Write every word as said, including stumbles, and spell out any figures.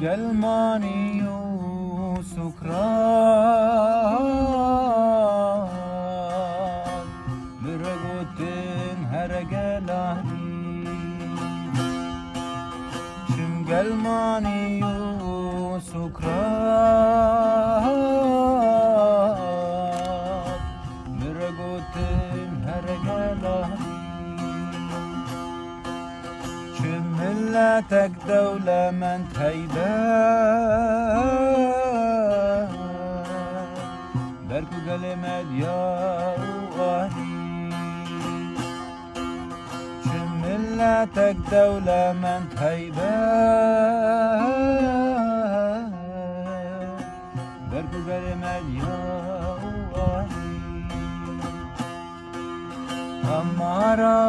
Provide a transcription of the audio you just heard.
Gelmanî û Sokrat, bi re gotin here gelanî. Çim Gelmanî û Sokrat, bi re gotin here gelanî. Çi miletek dewlemend heybe, berk û gelê me diya û anî. Çi miletek dewlemend heybe, berk û gelê me diya û anî. Amara